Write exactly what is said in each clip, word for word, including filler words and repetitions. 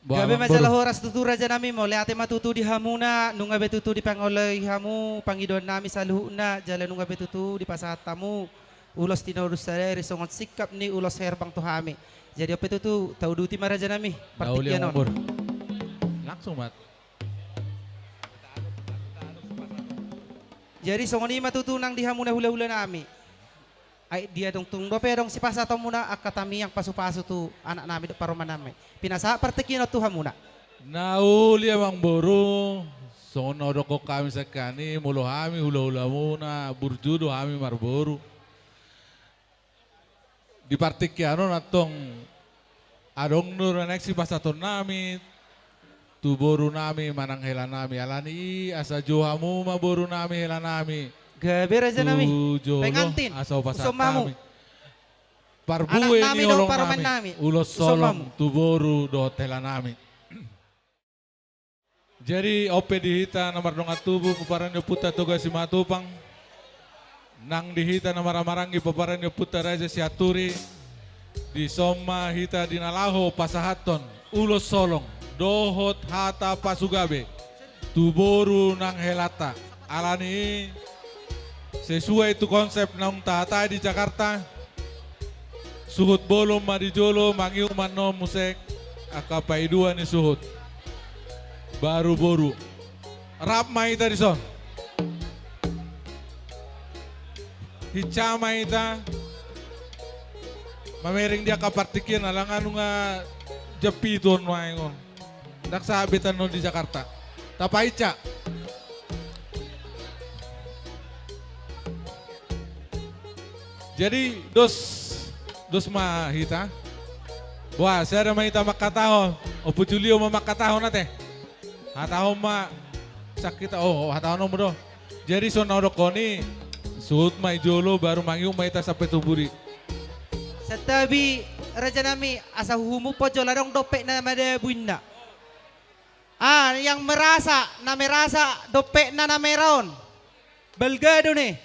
Gabe ma jala horas tutu raja nami, mauliate ma tutu di hamuna, nunga be tutu dipangoloi hamu pangidoan nami saluhutna, jala nunga be tutu dipasahat hamu ulos tinodus sadari songon singkap ni ulos herbang tu hami. Jadi on pe tutu tauduti ma raja nami partingkian on. Langsung ma. Jadi songon i ma tutu nang di hamuna hulahula nami. Ai dia dung tung dope adong sipasahatonmuna angka tamiang pasupasu tu anak nami dohot parumaen nami. Pinasahat partingkian on tu hamuna. Na uli amangboru, songon na hudokkon hami sian hami, molo hami hulahulamuna, burju do hami marboru. Di partingkian on antong adong do na naeng sipasahaton nami tu boru nami manang hela nami, alani i asa jou hamu ma boru nami hela nami. Gabe raja nami. Tu jolo pengantin, asa hupasahat hami parbue ni holong nami, ulos holong tu boru dohot hela nami. Jadi on pe di hita na mardongan tubu pomparan ni ompunta Toga Simatupang, nang di hita na marhahamaranggi pomparan ni ompunta Raja Sianturi, dison ma hita di na laho pasahathon ulos holong dohot hata pasugabe tu boru nang helanta. Alani i sesuai tu konsep naung tahatai di Jakarta, suhut bolon ma di jolo, mangihut ma annon muse angka paidua ni suhut. Baru boru. Rap ma hita dison. Hinsa ma hita mamereng di angka partingkian, ala nga nunga jam pitu on nuaeng on. Ndang sahat be annon di Jakarta. Tapahinsa. Jadi dos, dos ma hita. Boha, sada ma hita mangkatahon. Ompu Julio ma mangkatahon ate. Hatahon ma sian hita, oh, hatahon hamu do. Jadi songon na hudokkon i, suhut ma i jolo, baru mangihut ma hita sampe tu pudi. Santabi raja nami, asa huhumpu jolo adong dompet na madabu inna. Ah, yang merasa, na merasa dompetna na merah on. Balga do ne.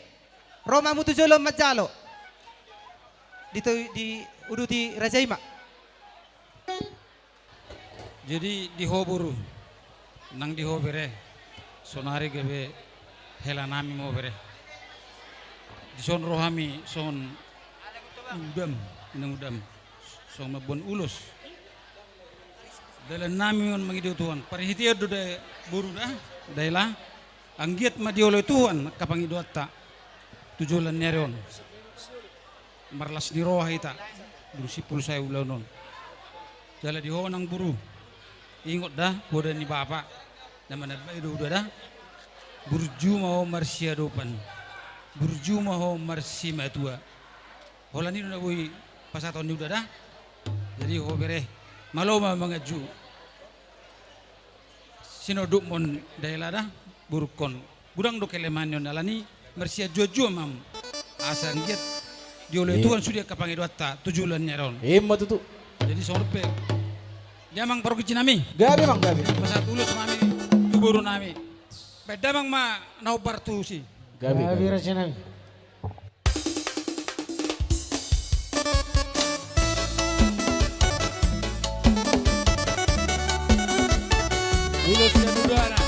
Ro ma hamu tu jolo manjalo. Di, diuduti raja i ma. Jadi di ho boru, nang di ho bere, sonari gabe hela nami ma ho bere. Dison ro hami songon udam, inang udam, songon mamboan ulos. Dalan nami on mangido Tuhan, parhitean do da boru da, daela. Anggiat ma dioloi Tuhan angka pangidoanta tu joloan ni ari on. Marlas ni roha hita dung simpul sae ulaon on. Jala di ho nang boru, ingot da poda ni bapa na manambai do uda da. Burju ma ho marsiadopan, burju ma ho marsimatua. Holan i do na boi pasahaton ni uda da. Jadi ho bere, malo ma manganju. Sinondukmon daela da, borungkon. Godang do kelemahan ni on, alani marsianjuanjuan ma hamu. Asa anggiat dioloi Tuhan sude angka pangidoanta tu joloan ni ari on. Ima tutu. Jadi songon on pe. Damang pargonsi nami. Gabe amang, gabe. Pasahat ulos ma hami tu boru nami. Baen damang ma na hombar tusi. Gabe, gabe raja nami. Ulos dan udara.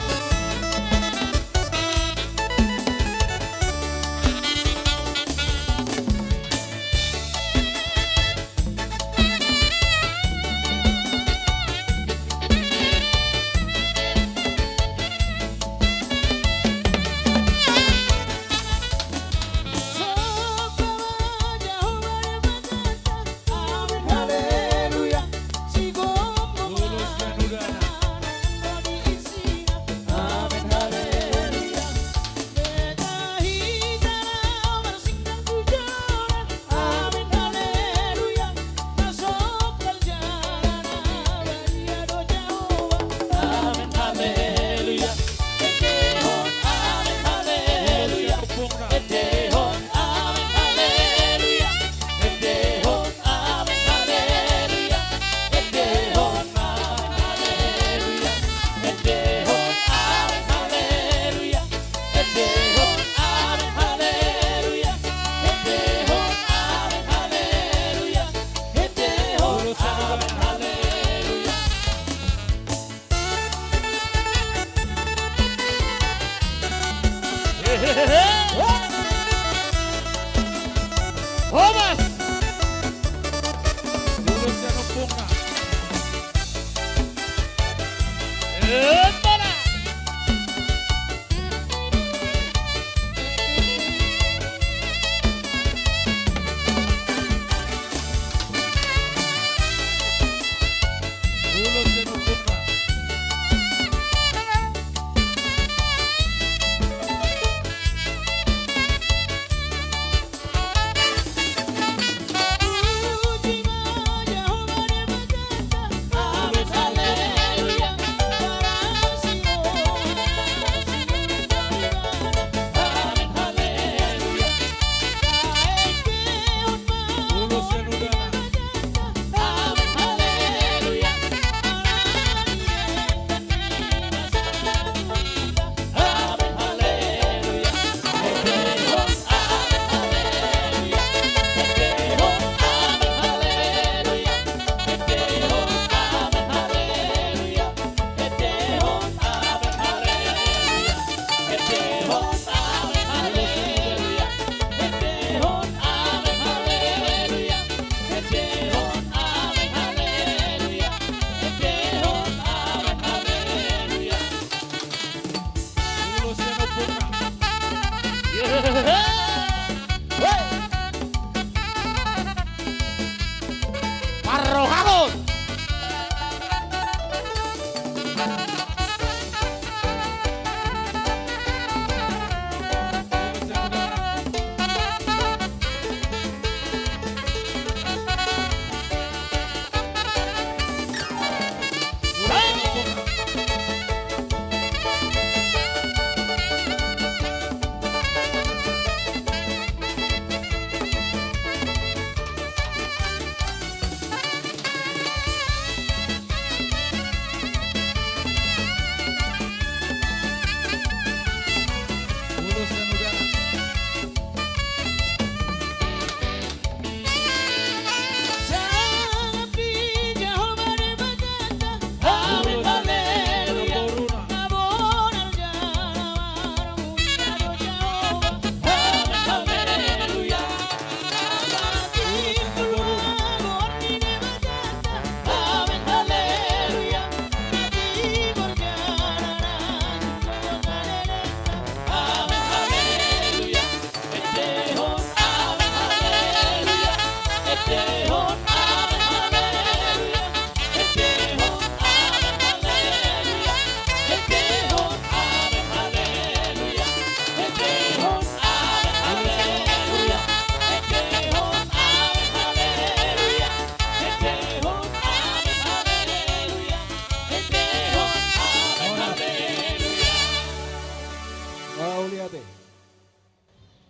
Mauliate.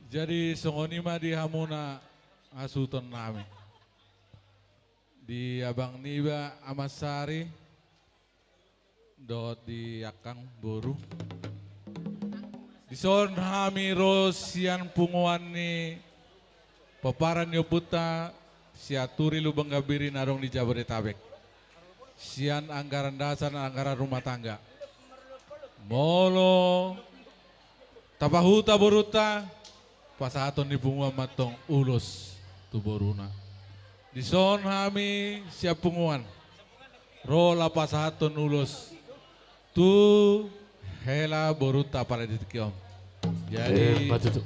Jadi songon i ma di hamuna hasuhuton nami. Di abang niba Ama Sari, dohot di angkang boru. Dison hami ro sian punguan ni pomparan ni ompunta Sianturi Lumban Gambiri na adong di Jabodetabek. Sian anggaran dasar, anggaran rumah tangga. Molo tapahuta borunta, pasahaton ni punguan ma antong ulos tu boruna. Dison hami sian punguan ro laho pasahathon ulos tu hela borunta pala di tingki on. Jadi, eh, ma tutu.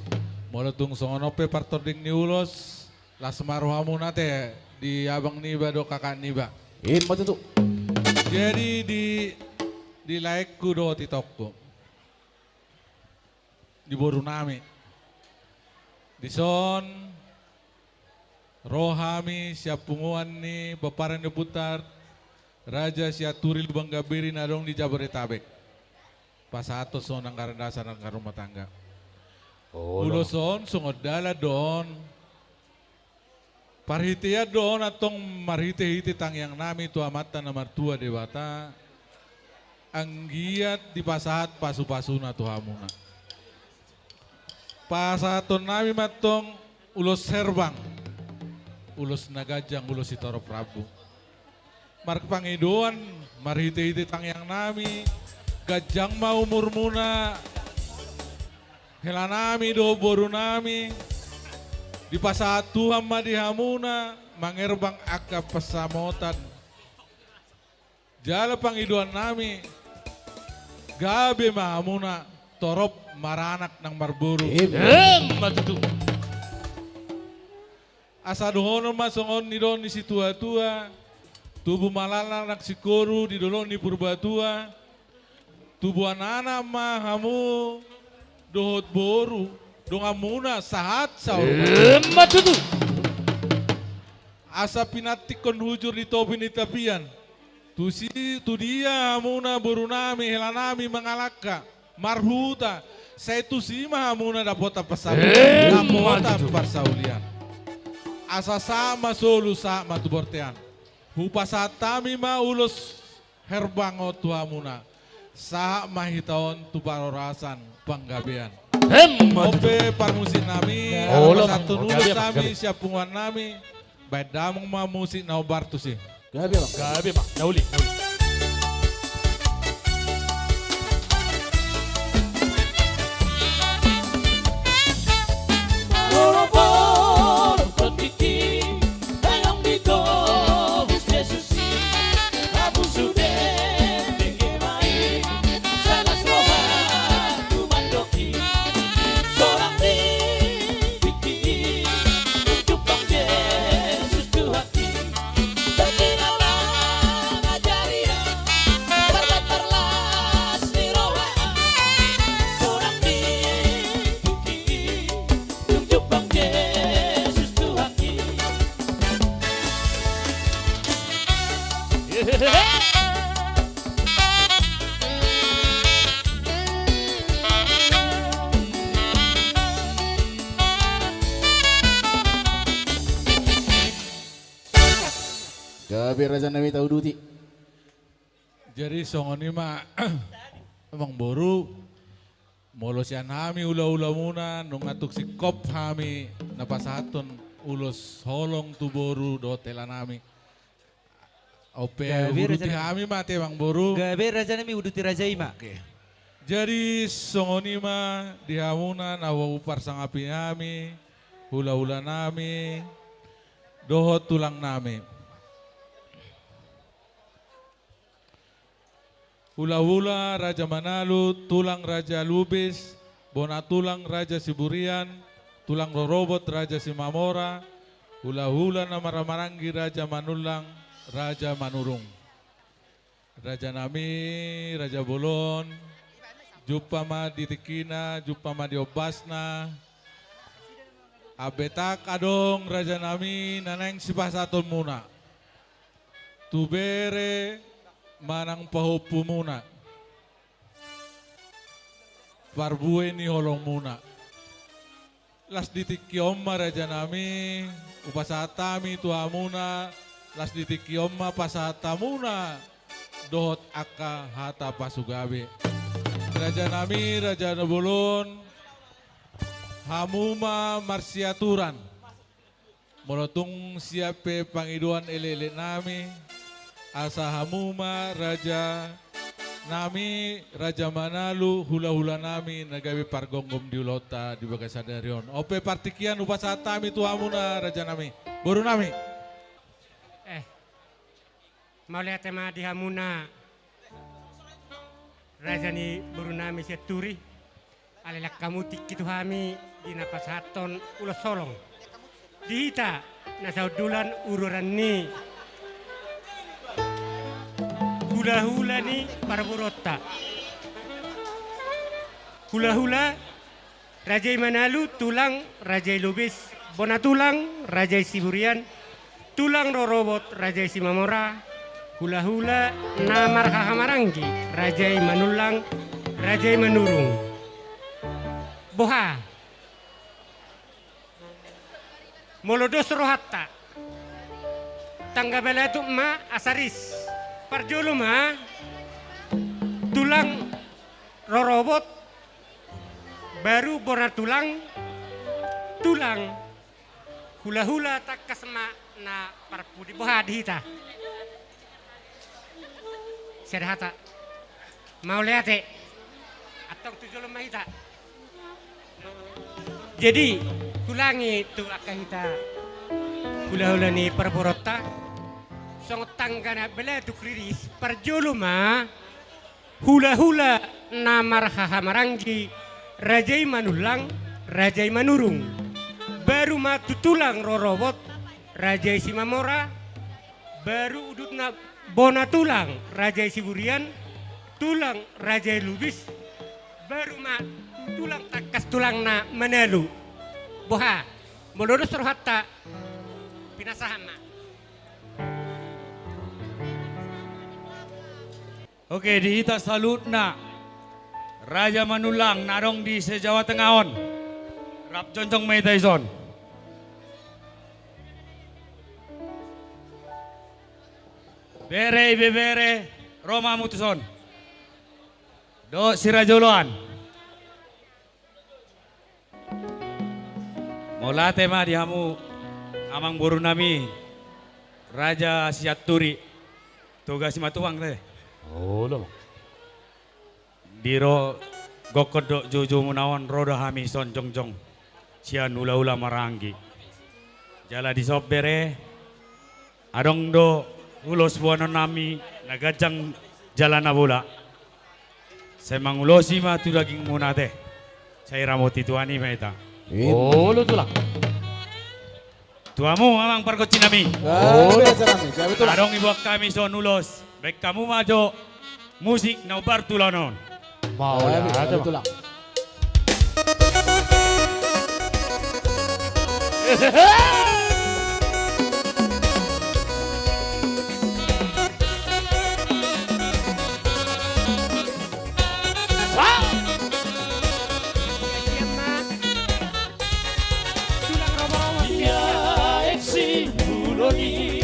Molo tung songon on pe partording ni ulos, las ma rohamuna ate di abang niba dohot kakak niba. Eh, ma tutu. Jadi di, di laengku dohot itongku, di boru nami. Dison ro hami sian punguan ni pomparan ni ompunta Raja Sianturi Lumban Gambiri na adong di Jabodetabek. Pasahathon songon anggaran dasar, anggaran rumah tangga. Oh, ulos on songon dalan do on. Parhitean do on antong marhitehite tangiang nami tu Amanta na martua Debata, anggiat dipasahat pasupasuna tu hamuna. Pasahaton nami ma antong ulos herbang, ulos na ganjang, ulos sitorop rambu. Marpangidoan marhitehite tangiang nami, ganjang ma umurmuna, hela nami dohot boru nami, dipasahat Tuhan ma di hamuna mangerbang angka pansamotan. Jala pangidoan nami, Gabe ma hamuna torop maranak nang marboru. Emma tutu. Asa dohonon ma songon nidok ni situatua, tubu ma laklak nang singkoru di dolok ni Purbatua, tubuan anak ma hamu dohot boru, donganmuna sahat saur matua. Emma tutu. Asa pinantikhon hujur di topi ni tapian. Tusi, tudia hamuna borunami, helanami mangalangka, marhuta, sai tusi ma hamuna dapotan parsaulian. Emma tutu. Dapotan parsaulian. Asa sahat ma solu, sahat ma tu bortean. Hupasahat hami ma ulos herbang on tu hamuna. Sahat ma hita on tu parhorasan panggabean. Emma tutu. Ope parmusiknami, olo, ala pasahathon ulos hami sian punguannami, baen damang ma musik na hombar tusi. Gabe ma. Gabe ma. Na uli, na uli. Gabe rajanami, tauduti. Jadi songon i ma, amangboru, molo sian hami hulahulamuna, nunga tung singkop hami na pasahathon ulos holong tu boru dohot helanami. Ope, gabe, uduti rajanami. Hami ma ate, amangboru. Gabe rajanami, uduti raja i ma. Oke. Jadi songon i ma di hamuna na huparsangapi hami, hulahulanami dohot tulangnami. Hulahula Raja Manalu, tulang Raja Lubis, bona tulang Raja Siburian, tulang rorobot Raja Simamora, hulahula na marhahamaranggi Raja Manullang, Raja Manurung. Rajanami, raja bolon, jumpa ma di tingkina, jumpa ma di ombasna. Ambetak adong rajanami na naeng sipasahatonmuna tu bere manang pahompumuna, parbue ni holongmuna. Las di tingki on ma rajanami, hupasahat hami tu hamuna, las di tingki on ma pasahat hamuna dohot angka hata pasugabe. Rajanami, raja na bolon, hamu ma marsiaturan. Molo tung sian pe pangidoan elekeleknami, asa hamu ma rajanami, Raja Manalu, hulahulanami na gabe pargomgom di ulaonta di bagasan ari on. Ope partingkian hupasahat hami tu hamuna rajanami, borunami. Eh, mauliate ma di hamuna raja ni borunami Sianturi. Alai langka hamu tingki tu hami di na pasahathon ulos holong di hita na sahundulan ururan ni hulahula ni parboruonta. Hulahula Raja i Manalu, tulang Raja i Lubis, bona tulang Raja i Siburian, tulang rorobot Raja i Simamora, hulahula na marhahamaranggi Raja i Manullang, Raja i Manurung. Boha? Molo dos rohanta, tangga balatuk ma asa ris. Parjolo ma tulang rorobot, baru bona tulang, tulang hulahula, tangkas ma na parpudi. Boha di hita? Sada hata. Mauliate. Antong tu jolo ma hita. Jadi, huulangi tu angka hita hulahula ni parboruonta. Songon tangga na balatuk riris, parjolo ma Hulahula na marhahamaranggi, raja i Manullang, raja i Manurung. Baru ma tu tulang rorobot, raja i Simamora. Baru udutna bona tulang, raja i Siburian, tulang, raja i Lubis. Baru ma tu tulang tangkas, tulang na Manalu. Boha, molo dos rohanta, pinasahat ma. Oke, di hita saluhutna, Raja Manullang na adong di se-Jawa Tengah on, rap jongjong ma hita dison. Bere, ibebere, ro ma hamu tuson. Dohot sirajoloan. Mauliate ma di hamu amangborunami, Raja Sianturi, Toga Simatupang te. Olo. Di ro gokkon dohot joujoumuna on, ro do hami dison jongjong sian hulahula marhahamaranggi. Jala dison bere, adong do ulos boanonnami na ganjang jala na bolak. Sai mangulosi ma tu dagingmuna te. Sai ramoti Tuhan i ma hita. Olo tulang. Tu hamu amang pargonsinami. Gabe rajanami, gabe tulang. Adong diboan hami dison ulos. Baen hamu ma jo musik na hombar tu ulaon on. Mauliate ma. Gabe tulang. Ia eksi muloni.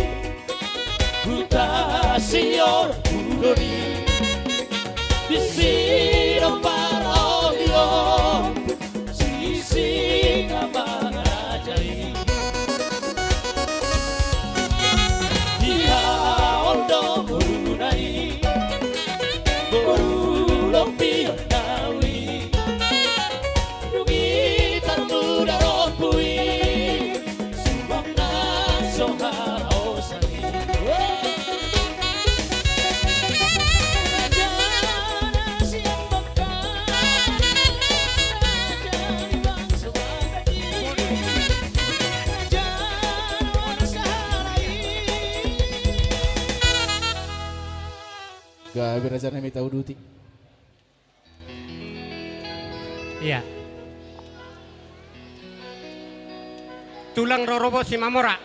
Huta Sion muloni, disi do parolian, sisi na mangarajai. Ia on do boruna i, boru do pian nawi. Dung i tarmuda rompu i, suang na so haraosan i. Rajana sian Batak, raja ni bangso Batak i. Rajana marsahala i. Gabe rajanami, tauduti. Ia. Tulang rorobot Simamora.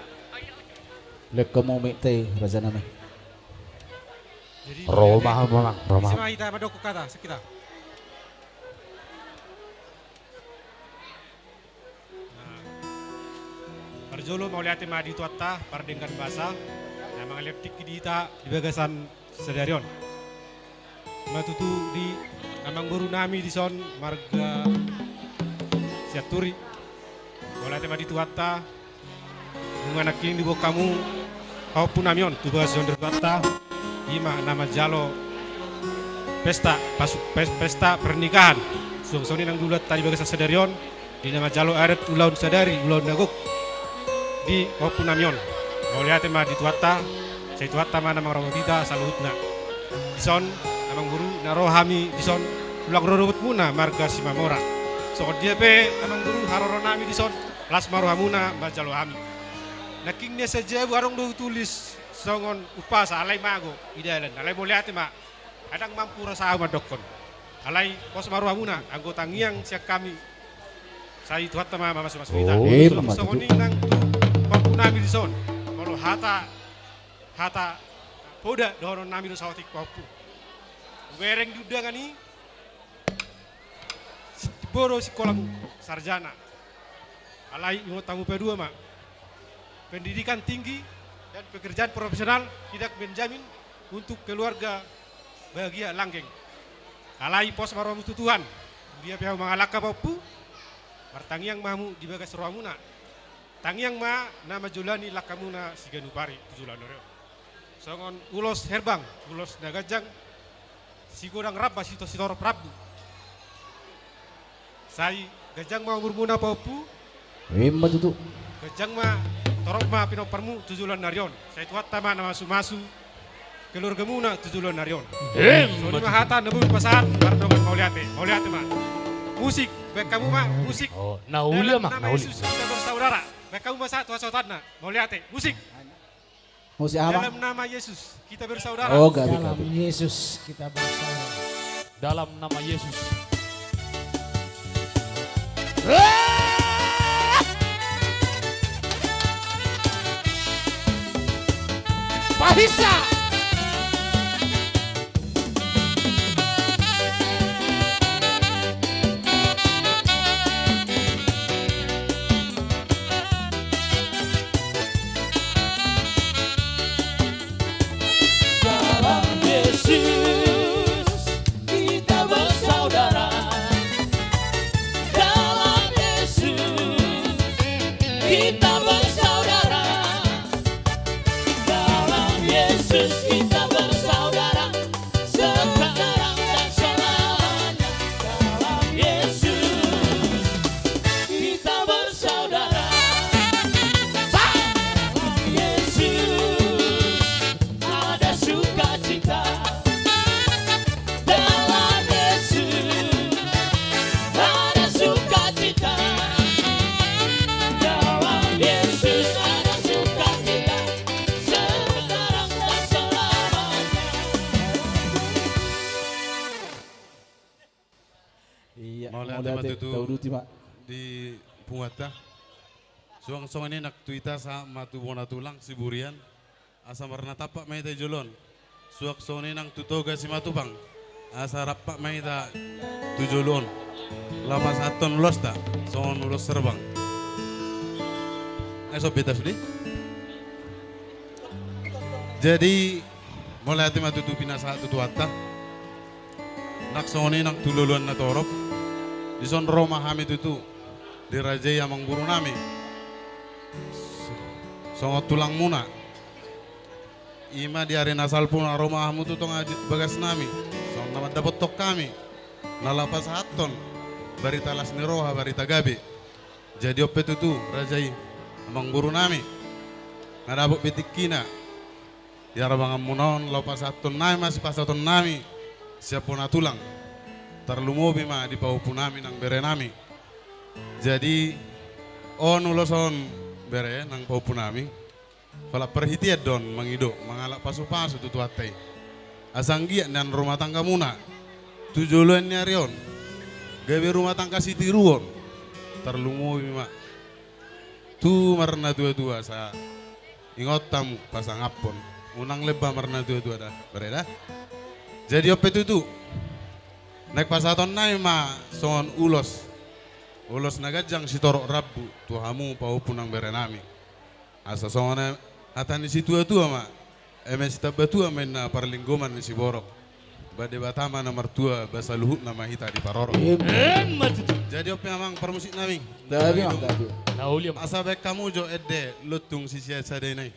Lengkon mumik te, rajanami. Jadi, ro ma hamu, ro ma hamu. Sima hita mandok hata, sahit hita. Nah, parjolo mauliate ma di Tuhanta pardenggan basa na mangalehon tingki di hita di bagasan sadari on. Ima tutu di amangborunami dison marga Sianturi. Mauliate ma di Tuhanta. Nunga nangkin diboan hamu pahompunami on tu bagas ni rohanta, ima na manjalo pesta pasu-, pes-, pesta pernikahan. Suang songon i nang di ulaonta di bagasan sadari on, di na manjalo adat ulaon sadari, ulaon na gok di pahompunami on. Mauliate ma di Tuhanta, sai Tuhanta ma na mangarahon hita saluhutna. Dison, amangboru, na ro hami dison, tulang rorobotmuna marga Simamora. Songon dia pe, amangboru, haroroanami dison, las ma rohamuna manjalo hami. Nangkin na sian jabu adong do hutulis songon umpasa, alai mago i dalan, alai mauliate ma. Ndang mampu rasa ahu mandokkon. Alai pos ma rohamuna, anggo tangiang sian hami, sai Tuhanta ma mamasumasu hita. Oh, ima tutu. Songon i nang tu pahompunami dison, molo hata, hata poda dohononnami do saotik, pahompu. Hubereng di undangan i, si-, boru sikolamu, sarjana. Alai ingot hamu paidua ma, pendidikan tinggi dan pekerjaan profesional tidak menjamin untuk keluarga bahagia langgeng. Alai pos ma rohamu tu Tuhan. Dia pe hamu mangalangka, pahompu, martangiang ma hamu di bagas rohamuna. Tangiang ma na manjoloani langkamuna siganup ari tu joloan ni ari on. Songon ulos herbang, ulos na ganjang, sigodang ramba, sito-, sitorop rambu. Sai ganjang ma umurmuna, pahompu. Ima tutu. Ganjang ma, torop ma pinomparmu tu joloan ni ari on. Sai Tuhanta ma na mamasumasu keluargamuna tu joloan ni ari on. Em, songon i ma hata na boi hupasahat mardongan mauliate. Mauliate ma. Musik, baen hamu ma musik. Oh, na uli ma, na uli. Dalam nama Yesus kita bersaudara. Baen hamu ma sahat tu hasahatanna. Mauliate. Musik. Musik aha? Dalam nama Yesus kita bersaudara. Oh, gabe, gabe. Dalam Yesus kita bersaudara. Dalam nama Yesus. Pahisa. Dalam Yesus kita bersaudara. Dalam Yesus kita bersaudara. Dalam Yesus kita bersaudara. Sekarang dan selamanya. Dalam Yesus kita bersaudara. Dalam Yesus ada sukacita. Dalam Yesus ada sukacita. Dalam Yesus ada sukacita. Sekarang dan selamanya. Iya, mauliate ma tutu, tauduti ma di punguanta. Suang songon i nang tu hita sahat ma tu bona tulang Siburian. Asa marnatampak ma hita di jolo on. Suang songon i nang tu Toga Simatupang. Asa rap ma hita tu jolo on. Laho pasahathon ulosta songon ulos herbang. Ai so beta sude. Jadi mauliate ma tutu pinasahat tu Tuhanta. Nang songon i nang tu loloan na torop. Dison ro ma hami tutu dirajai amangboru nami songon tulangmuna. I ma di ari na salpu na ro ma hamu tu tonga bagas nami songon na mandapothon hami na laho pasahathon barita las ni roha, barita gabe. Jadi on pe tutu raja i, amangboru nami, nga dapot be tingkina di arbanganmuna on laho pasahathon nami ma sipasahaton nami sian bona tulang, tarlumobi ma di pahompu nami nang bere nami. Jadi on ulos on bere nang pahompu nami, holan parhitean do on mangido mangalap pasupasu tu Tuhanta i. Asa anggiat nian rumah tanggamuna tu joloan ni ari on gabe rumah tangga sitiruon, tarlumobi ma tu marnatuatua, asa ingot hamu pasangaphon, unang lemba marnatuatua da, bere da. Jadi on pe tutu naeng pasahaton nami ma songon ulos, ulos na ganjang sitorop rambu tu hamu pahompu nang bere nami. Asa songon hata ni situatua ma, eme sitamba tua ma inna parlinggoman ni siborok. Ba Debata ma na martua, ba saluhutna ma hita diparorot. Emma tutu. Jadi on pe amang parmusik nami. Tabi, tabi. Asa baen hamu jo ende lontung sisian sadena i.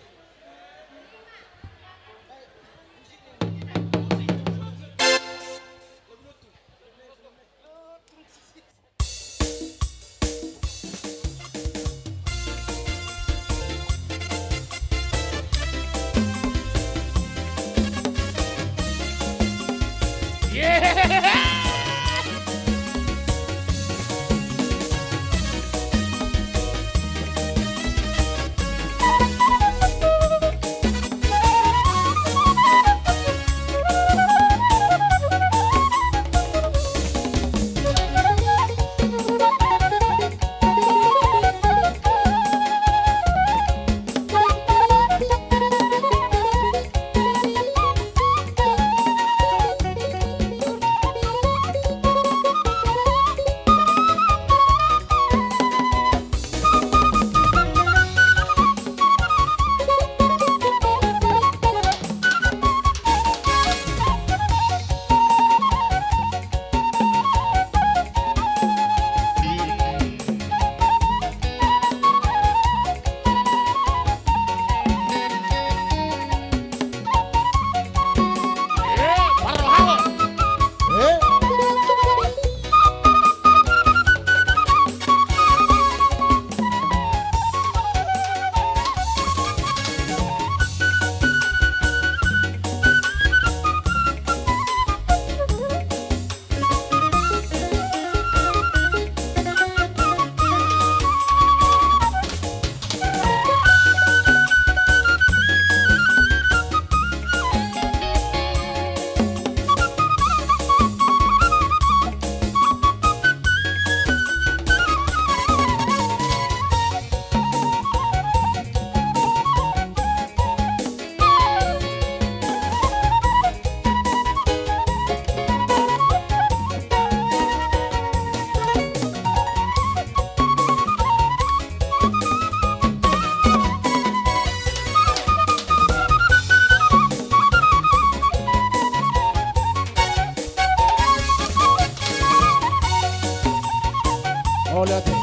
Mauliate.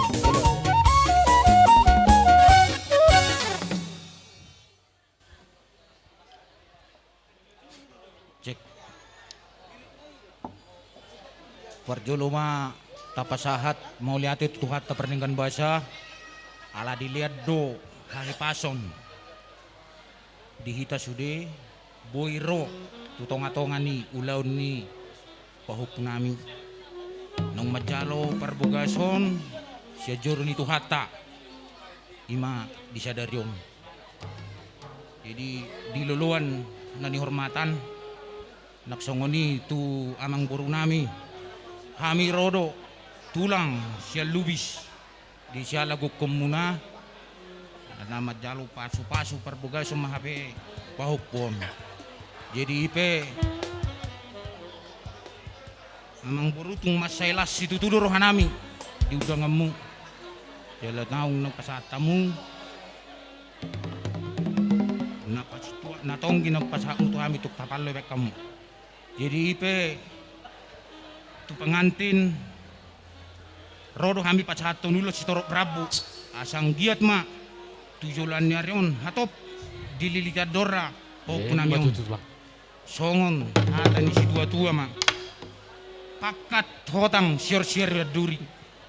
Cek. Parjolo ma tapasahat mauliate tu Tuhanta pardenggan basa, ala dilean do hahipason di hita sude, boi ro tu tonga-tonga ni ulaon ni pahompu nami. Naung manjalo parbagason sian joro ni Tuhanta, i ma di sadari on. Jadi, di loloan na nihormatan, nang songon i tu amangboru nami, hami ro do tulang sian Lubis, di siala gokhonmuna, na manjalo pasu-pasu parbagason ma hape pahompu on. Jadi i pe, amangboru, tung mansai las situtu do roha nami di undanganmu. Jala naung napasahat hamu, na pasintua, na tonggi napasahatmu tu hami, tung tapallo baen hamu. Jadi i pe, tu pengantin, ro do hami pasahathon ulos sitorop rambu, asa anggiat ma tu joloan ni ari on hatop dililiti andor ra pahompu nami on. Songon hata ni situa-tua ma: Pangkat hotang, sior-sior ian duri.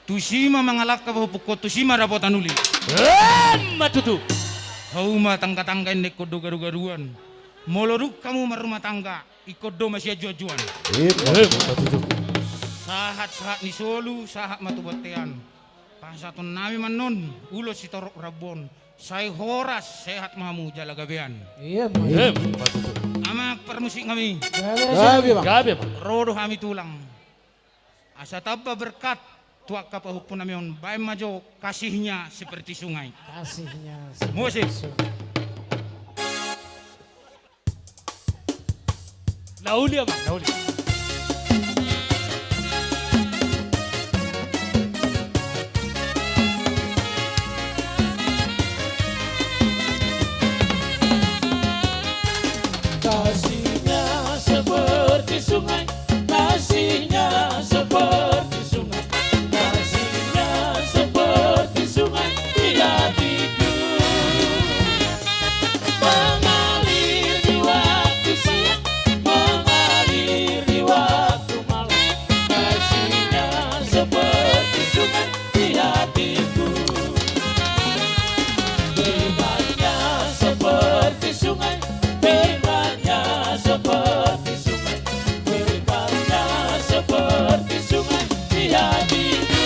Tusi ma mangalangka pahompuhon, tusi ma dapotan uli. Emma tutu. Hauma tangga-tangga, inna ingkon do garu-garuan. Molo dung hamu marrumah tangga, ingkon do ma sianju-anjuan. Emma tutu. Sahat-sahat ni solu, sahat ma tu bontean. Pasahaton nami ma annon ulos sitorop rambu on. Sai horas sehat ma hamu jala gabean. Emma tutu. Amang parmusik nami. Gabe ma. Ro do hami tulang. Asa tamba berkat tu angka pahompu nami on, baen ma jo Kasihnya Seperti Sungai. Kasihnya Seperti Sungai. Musik. Na uli, amang, na uli. Kasihnya seperti sungai, kasihnya seperti sungai, kasihnya seperti sungai di hatiku. Mengalir di waktu siang, mengalir di waktu malam, kasihnya seperti sungai di hatiku. Firman-Nya seperti sungai, firman-Nya seperti sungai, firman-Nya seperti sungai di hatiku.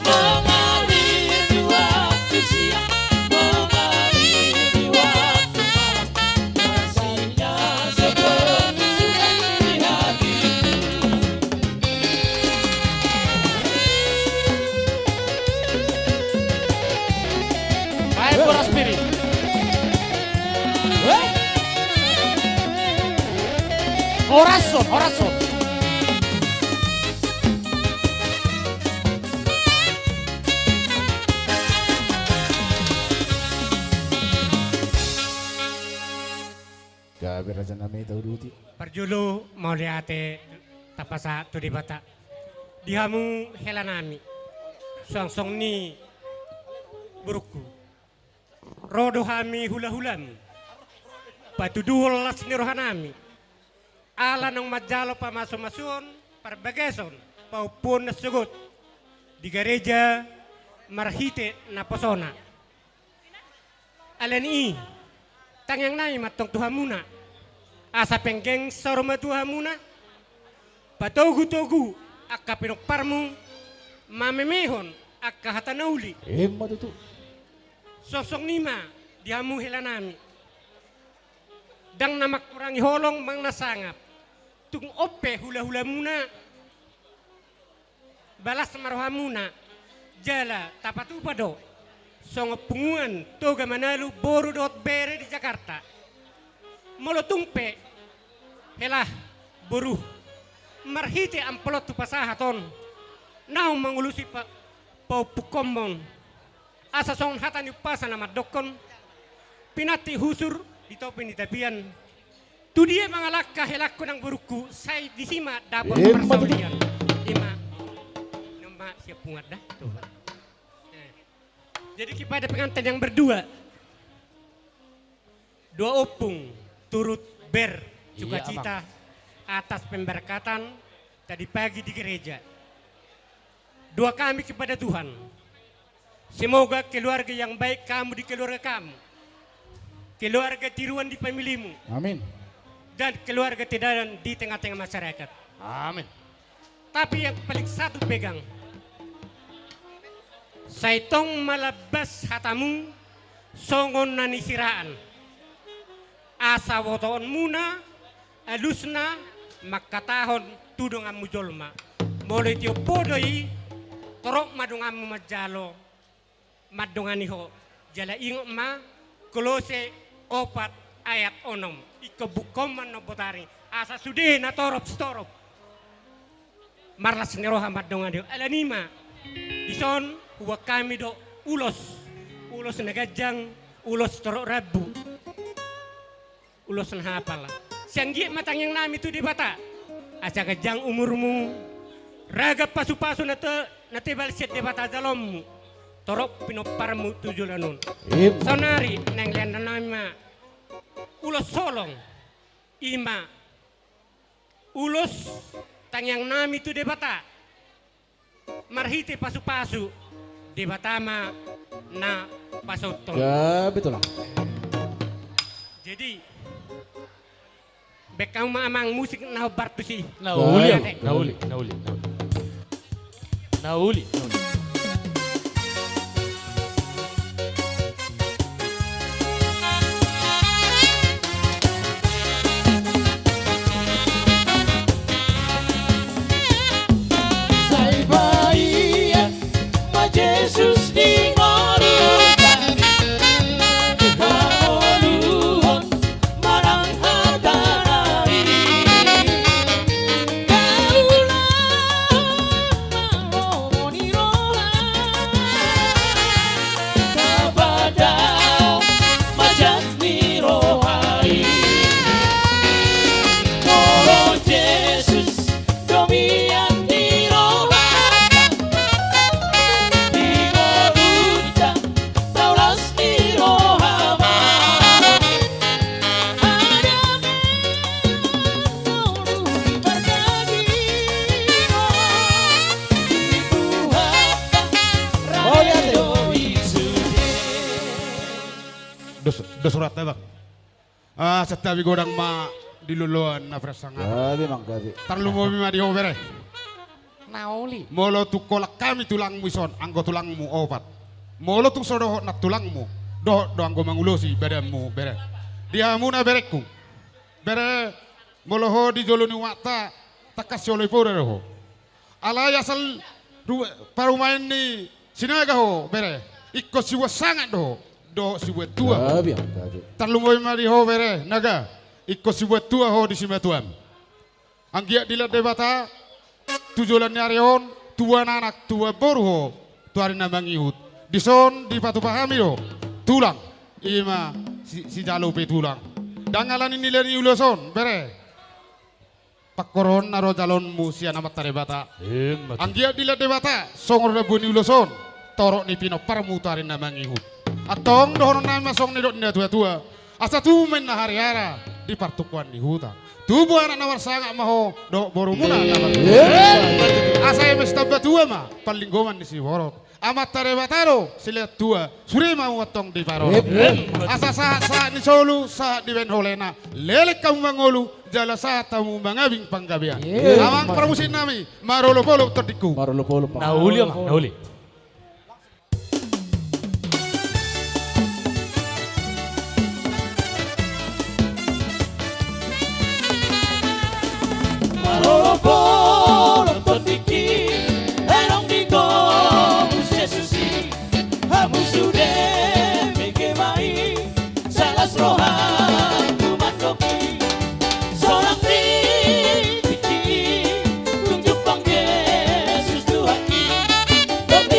Mengalir di waktu siang, mengalir di waktu malam, kasihnya seperti sungai di hatiku. Baen boras pir i. Horas on, horas on. Gabe, raja nami, tauduti. Parjolo mauliate tapasahat tu Debata. Di hamu hela nami, suang songon i borungku, ro do hami hula-hulamu patuduhon las ni roha nami, ala naung manjalo pamasu-masuon parbagason pahompuon na sogot di gareja marhite naposona. Alani i, tangiang nami ma antong tu hamuna, asa penggeng saur matua hamuna, patogu-togu angka pinomparmu, mamemehon angka hata na uli. Emma tutu. Suang songon i ma di hamu hela nami. Ndang na mangkurangi holong manang na sangap, tung on pe hula-hulamuna, balas ma rohamuna, jala tapatupa do songon punguan Toga Manalu, boru dohot bere di Jakarta. Molo tung pe hela boru, marhite amplop hupasahat on, naung mangulosi pa-, pahompuhonmon, asa songon hata ni umpasa na mandokkon: Pinantik husur di topi ni tapian. Tu dia mangalangka helangku nang borungku, sai disi ma dapot parsaulian. Ima. Siap pungat dah. Tuh. Eh. Jadi kepada pengantin yang berdua, dua opung turut bersukacita atas pemberkatan tadi pagi di gereja. Doa kami kepada Tuhan, semoga keluarga yang baik kamu di keluarga kamu, keluarga tiruan di familimu, amin, dan keluarga tiradan di tengah-tengah masyarakat. Amin. Tapi yang paling satu pegang, sai tong malambas hatamu songon na nisiraan. Asa botoonmuna alusna mangkatahon tu donganmu jolma. Molo i tiop ho do i, torop ma donganmu manjalo mandongani ho. Jala ingot ma Kolose opat ayat onom. Ingkon bukkon ma annon botari, asa sude na torop sitorop marlas ni roha mandongani ho. Alani i ma dison huboan hami do ulos, ulos na ganjang, ulos torop rambu, ulos na hapal. Sai anggiat ma tangiang nami tu Debata, asa ganjang umurmu, ragam pasupasu na te-, na tebal sian Debata jaloonmu, torop pinomparmu tu joloan on. Emma. Saonari naeng lean nami ma ulos holong, i ma ulos tangiang nami tu Debata, marhite pasupasu Debata ma na pasauthon. Gabe, Tulang. Jadi, baen hamu ma amang musik na hombar tusi. Na uli, na uli, na uli, na uli. Na uli, na uli. Sai baen ma Jesus di ngolunta, hangoluhon manang hata na i. Kaulahon ma lomo ni roha, tapadaon ma jat ni roha i. Molo Jesus do mian di rohanta, di ngolunta taulas ni roha ma. Adong ngolu ni pardagingon, di Tuhanta rade do i sude. Dos, dos rohanta, Bang. Ah, santabi godang ma di loloan na pinarsangapan. Gabe, Mang, gabe. Tarlumobi ma di ho, bere. Na uli. Molo tung holan hami tulangmu dison, anggo tulangmu opat. Molo tung so dohot nantulangmu, dohot do anggo mangulosi badanmu, bere. Di hamuna berengku, bere, molo ho di jolo ni umakta, tangkas sioloi poda do ho. Alai asal ru-, parumaen ni Sinaga ho, bere, ingkon sibuat sangap do ho dohot sibuat tua. Gabe, gabe. Tarlumobi ma di ho, bere Naga, ingkon sibuat tua ho di simatuam. Anggiat dilean Debata tu joloan ni ari on tubuan anak, tubuan boru ho tu ari na mangihut. Dison dipatupa hami do tulang, i ma si, sijalo pe tulang. Ndang alani nilean ni ulos on, bere. Pangkorhon na ro jaloonmu sian Amanta Debata. Emma tutu. Anggiat dilean Debata songon rambu ni ulos on, torop ni pinomparmu tu ari na mangihut. Antong dohonon nami ma songon nidok ni natuatua: Asa tubu ma inna hariara di partukuan ni huta. Tubu anak na marsangap ma ho dohot borumuna na martua. Emma tutu. Asa eme sitamba tua ma panlinggoman ni siborok. Amanta Debata do silean tua, sude ma hamu antong diparorot. Emma. Asa sahat-sahat ni solu, sahat dibaen holena, leleng hamu mangolu, jala sahat hamu mangabing panggabean. Emma. Amang parmusik nami, marolopolop tondingku. Marolopolop. Na uli, Amang, na uli. Marolopolop tondingki, adong di tomus Jesus i, hamu sude mege ma i, salas rohangku mandok i, sonang di tingki i, tung jumpang Jesus Tuhanki, dohot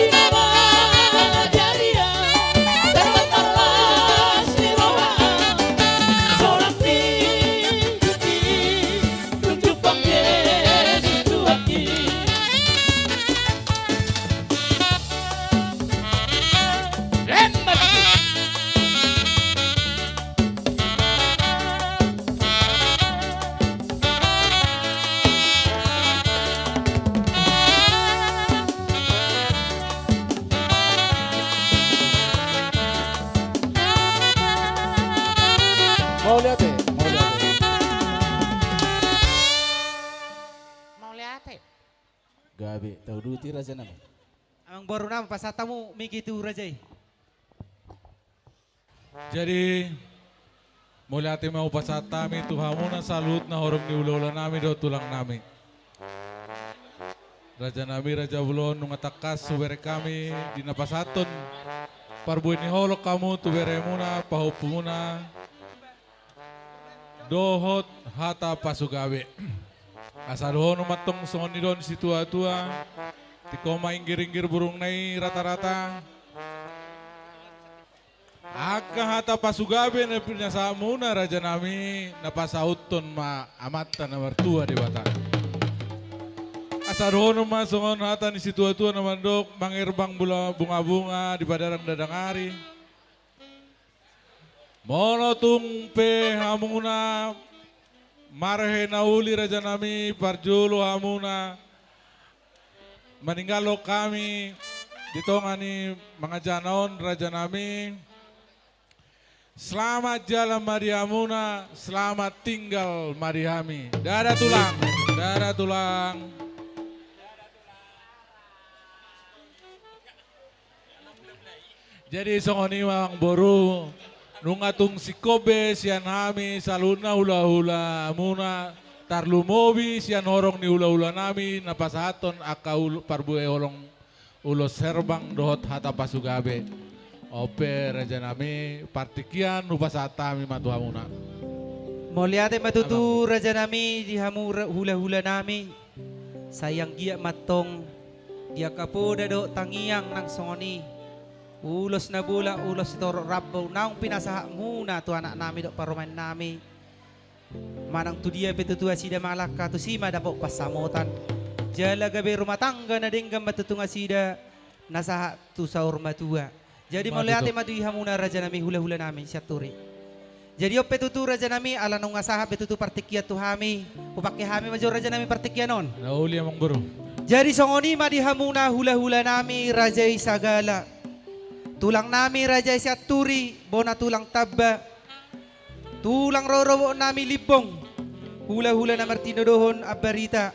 Gabe, tauduti raja nami. Amangboru nami, pasahat hamu mik i tu raja i. Jadi, mauliate ma hupasahat hami tu hamuna saluhutna horong ni hulahula nami dohot tulang nami. Raja nami, raja bolon, nunga tangkas hubereng hami di na pasahathon parbue ni holong hamu tu beremuna, pahompumuna, dohot hata pasugabe. Asa dohonon ma tong songon nidok ni situatua, tingko ma inggir-inggir burungna i rata-rata. Angka hata pasugabe na pinasahatmuna raja nami, na pasauthon ma Amanta na martua Debata. Asa dohonon ma songon hata ni situatua na mandok, mangerbang bula-, bunga-bunga di padarang dadang ari. Molo tung pe hamuna marhinauli raja nami, parjolo hamuna maninggalhon hami di tonga ni mangajana on raja nami. Selamat jalan ma di hamuna, selamat tinggal ma di hami. Dadah tulang, dadah tulang. Jadi songon i ma amangboru, nunga tung singkop be sian hami saluhutna hulahulamuna, tarlumobi sian horong ni hulahula nami na pasahathon angka ul-, parbue holong ulos herbang dohot hata pasugabe. On pe raja nami, partingkian hupasahat hami ma tu hamuna. Mauliate ma tutu raja nami di hamu ra-, hulahula nami. Sai anggiat ma tong di angka poda dohot tangiang nang songon i, ulos na bolak, ulos sitorop rambau naung pinasahatmuna tu anak nami dohot parumaen nami. Manang tu dia pe tutu nasida mangalangka, tusi ma dapot pansamotan. Jala gabe rumah tangga na denggan ma tutu nasida na sahat tu saur matua. Jadi mauliate ma di hamuna raja nami, hulahula nami Sianturi. Jadi on pe tutu raja nami, ala nunga sahat be tutu partingkian tu hami, hupangke hami ma jo raja nami partingkian on. Na uli amangboru. Jadi songon i ma di hamuna hulahula nami raja i Sagala, tulang nami raja i Sianturi, bona tulang Tamba, tulang rorobot nami Limbong, hulahula na martinodohon Ambarita,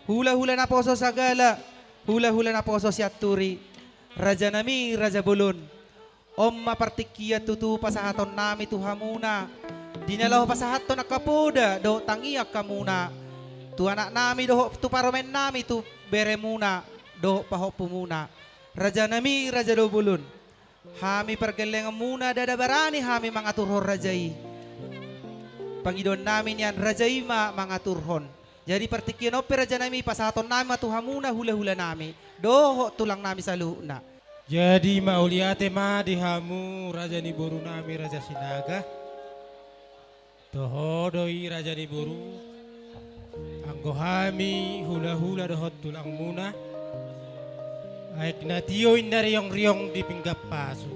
hulahula naposo Sagala, hulahula naposo Sianturi, raja nami raja bolon. On ma partingkian tutu pasahaton nami tu hamuna, di na laho pasahathon angka poda dohot tangiang hamuna tu anak nami dohot tu parumaen nami, tu beremuna dohot pahompumuna. Raja nami raja do bolon. Hami pargellengonmuna ndada barani hami mangaturhon raja i. Pangidoan nami nian raja i ma mangaturhon. Jadi partingkian on pe raja nami pasahaton nami ma tu hamuna hulahula nami dohot tulang nami saluhutna. Jadi mauliate ma di hamu raja ni boru nami raja Sinaga. Toho do i raja ni boru, anggo hami hulahula dohot tulangmuna, aek na tio inna riong-riong di pinggan pasu.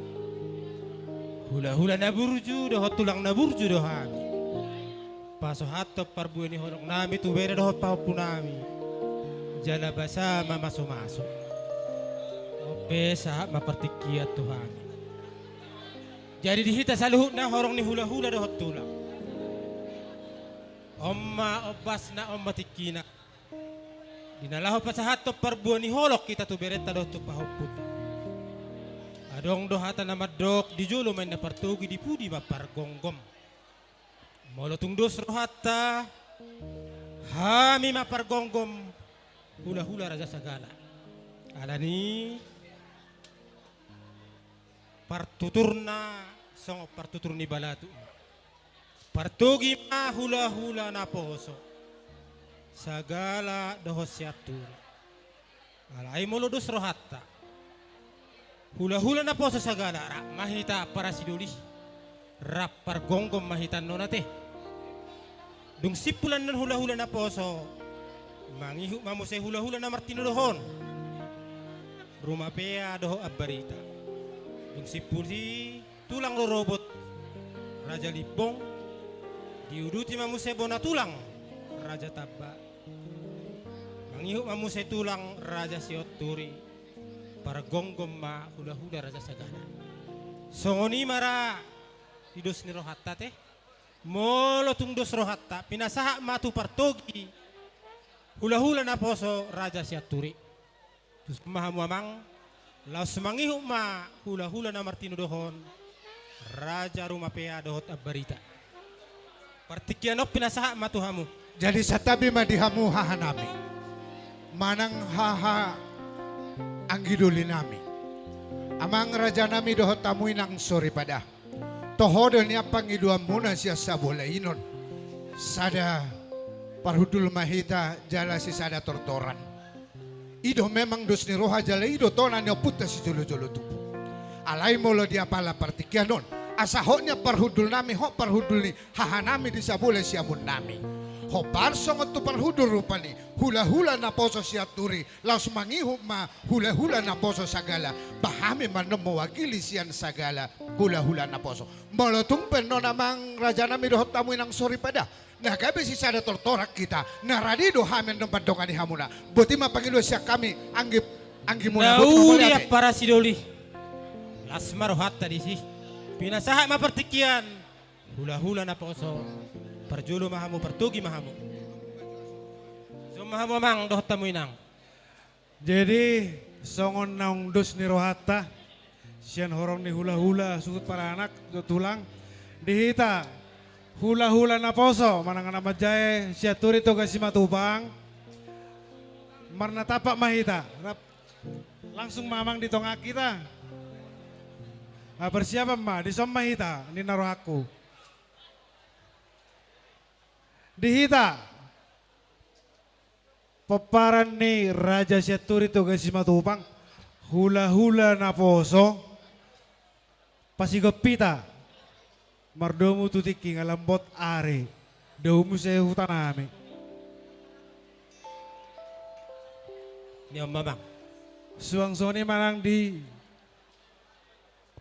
Hulahula na burju dohot tulang na burju do hami. Pasahathon parbue ni holong nami tu bere dohot pahompu nami, jala basa ma masumasu. On pe sahat ma partingkian tu hami. Jadi di hita saluhutna horong ni hulahula dohot tulang, on ma ombasna, on ma tingkina. Di na laho pasahathon parbue ni holong hita tu berenta dohot tu pahompunta, adong do hata na mandok, di jolo ma inna partogi, di pudi ma pargomgom. Molo tung dos rohanta, hami ma pargomgom hulahula raja Sagala. Alani partuturna songon partutur ni balatuk ma. Partogi ma hulahula naposo Sagala dohot Sianturi. Alai molo dos rohanta, hulahula naposo Sagala rap ma hita parasidoli, rap pargomgom ma hita annon ate. Dung simpul annon hulahula naposo, mangihut ma muse hulahula na martinodohon Rumapea dohot Ambarita. Dung simpul i tulang rorobot raja Limbong, diuduti ma muse bona tulang raja Tamba. Mangihut ma muse tulang raja Sianturi, pargomgom ma hulahula raja Sagala. Songon i ma ra di dos ni rohanta ate. Molo tung dos rohanta, pinasahat ma tu partogi hulahula naposo raja Sianturi. Tuson ma hamu amang, laos mangihut ma hulahula na martinodohon Raja Rumapea dohot Ambarita. Partingkian on pinasahat ma tu hamu. Jadi santabi ma di hamu hahanami manang haha anggidolinami, amang rajanami dohot hamu inang soripada. Toho do nian pangidoanmuna sian sabola i on. Sada parhundul ma hita jala sisada tortoran. I do memang dos ni roha jala i do tona ni ompunta sijolojolo tubu. Alai molo di apala partingkian on, asa hot nian parhundulnami, hot parhundul ni hahanami di sabola siamunnami. Hombar songon tu parhundul rupani hulahula naposo Sianturi, laos mangihut ma hulahula naposo Sagala. Ba hami ma annon mewakili sian sagala hulahula naposo. Molo tung pe annon amang rajanami dohot hamu inang soripada, na gabe sisada tortoran hita, na rade do hami annon mandongani hamuna. Boti ma pangidoan sian hami, anggi, anggimuna. Na boti ma uli mauliate. Ampara sidoli. Las ma rohanta disi. Pinasahat ma partingkian hulahula naposo. Parjolo ma hamu, partogi ma hamu. Tuson ma hamu amang dohot hamu inang. Jadi songon naung dos ni rohanta sian horong ni hulahula suhut paranak dohot tulang, di hita hulahula naposo manang na manjae Sianturi Toga Simatupang, marnatampak ma hita. Rap, langsung ma amang di tonga hita. Ah, persiapan ma, dison ma hita ninna rohangku. Di hita pomparan ni Raja Sianturi Toga Simatupang, hulahula naposo, pasigop hita mardomu tu tingki nga lambot ari, dao muse hutanami. Ni on ma amang. Suang songon i manang di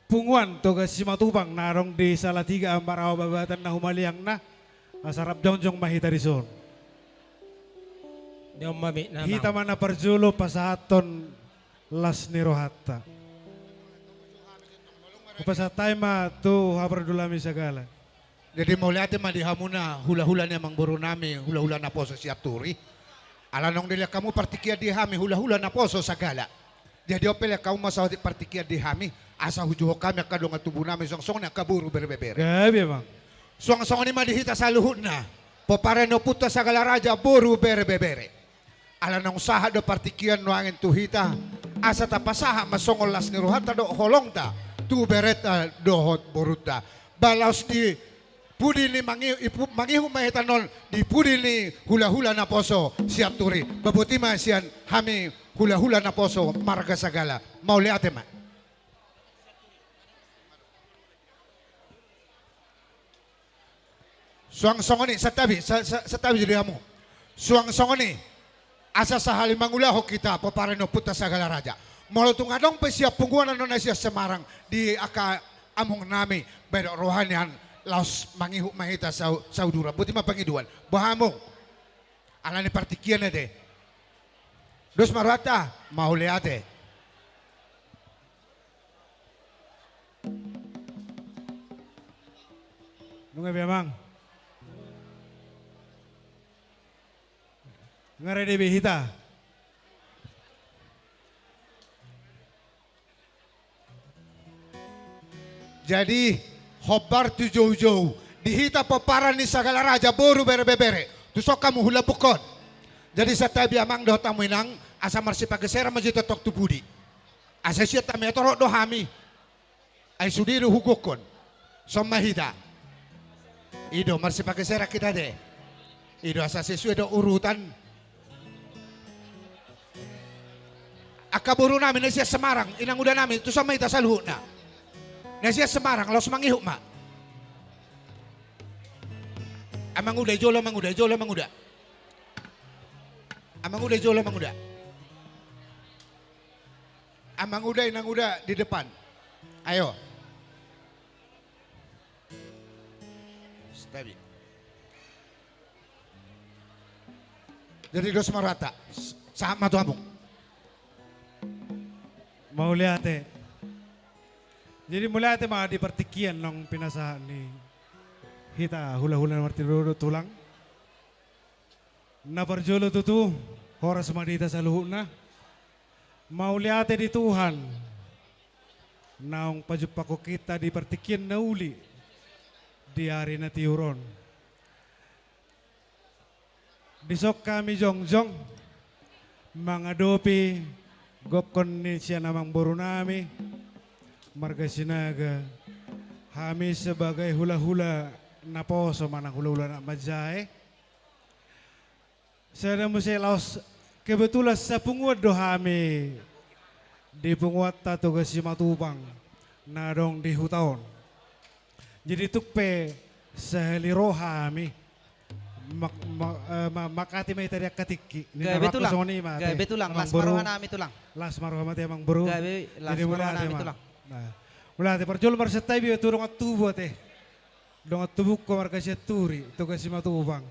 punguan Toga Simatupang na adong di Salatiga Ambarawa Babatan na humaliangna, asa rap jongjong ma hita dison. Ni on ma amang. Hita ma na parjolo pasahathon las ni rohanta. Hupasahat hami ma tu haparhundulnami Sagala. Jadi mauliate ma di hamuna hulahula ni amangborunami hulahula naposo Sianturi. Ala naung dilehon hamu partingkian di hami hulahula naposo Sagala. Jadi on pe lehon hamu ma saotik partingkian di hami, asa hujuhon hami angka dongan tubunami suang songon i angka boru berbebere. Gabe amang. Suang songon i ma di hita saluhutna pomparan ni ompunta Sagala Raja boru berbebere. Ala naung sahat do partingkian nuaeng tu hita, asa tapasahat ma songon las ni rohanta dohot holongta tu berenta dohot borunta. Ba laos di pudi ni mangi-, ipu-, mangihut ma hita annon di pudi ni hulahula naposo Sianturi. Ba boti ma sian hami hulahula naposo marga Sagala. Mauliate ma. Suang songon i, santabi, sa-, sa-, santabi jo di hamu. Suang songon i, asa sahali mangulahon hita pomparan ni ompunta Sagala Raja. Molo tung adong pe sian punguan annon na sian Semarang di angka amungnami, baen do roha nian laos mangihut ma hita sau-, sauduran. Boti ma pangidoan. Boha amung? Ala ni partingkian ate. Dos ma rohanta, mauliate. Nunga be amang. Nga rade be hita. Jadi hombar tu joujou di hita pomparan ni Sagala Raja boru berbebere. Tuson hamu hulambungkon. Jadi santabi amang dohot hamu inang, asa marsipageseran ma jo tongtong tu pudi. Asa sian tami torop do hami. Ai sude do hugokhon. Son ma hita. I do, marsipageseran hita ate. I do, asa sesuai do urutan. Angka borunami na sian Semarang, inangudanami, tuson ma hita saluhutna. Na sian Semarang, laos mangihut ma. Amanguda i jolo, amanguda i jolo, amanguda. Amanguda i jolo, amanguda. Amanguda, inanguda di depan. Ayo. Santabi. Jadi dos ma rohanta. S-, sahat ma tu hamu. Mauliate. Jadi mauliate ma di partingkian naung pinasahat ni hita hulahula na martinodohon tulang. Na parjolo tutu, horas ma di hita saluhutna. Mauliate di Tuhan, naung pajumpahon hita di partingkian na uli di ari na tiur on. Dison hami jongjong mangadopi gokhon ni sian amangboru nami marga Sinaga, hami sebagai hulahula naposo manang hulahula na manjae. Sada muse laos kebetulan sapunguan do hami di punguanta Toga Simatupang na adong di huta on. Jadi tung pe sahali ro hami mak-, ma-, eh, ma-, mangkatai ma hita di angka tingki. Ninna rohangku songon i ma ate. Gabe tulang, las ma roha nami tulang. Las ma roha ma ate amangboru. Gabe, las ma roha nami tulang. Nah, mauliate, parjolo marsantabi ma tu dongan tubu ate. Dongan tubungku marga Sianturi, Toga Simatupang.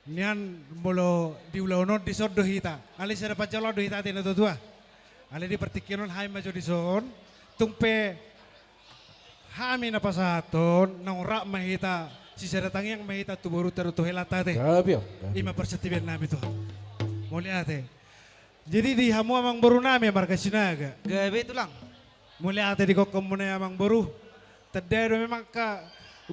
Nian molo di ulaon on dison do hita. Alai sada panjaloan do hita ate natuatua. Alai di partingkian on hami ma jo dison. Tung pe hami na pasahathon, naung rap ma hita, sisada tangiang ma hita tu borunta dohot tu helanta ate. Gabe, gabe. I ma parsantabian nami tu hamu. Mauliate. Jadi di hamu amangboru nami marga Sinaga. Gabe tulang. Mauliate di gokhonmuna i amangboru. Tanda do memang angka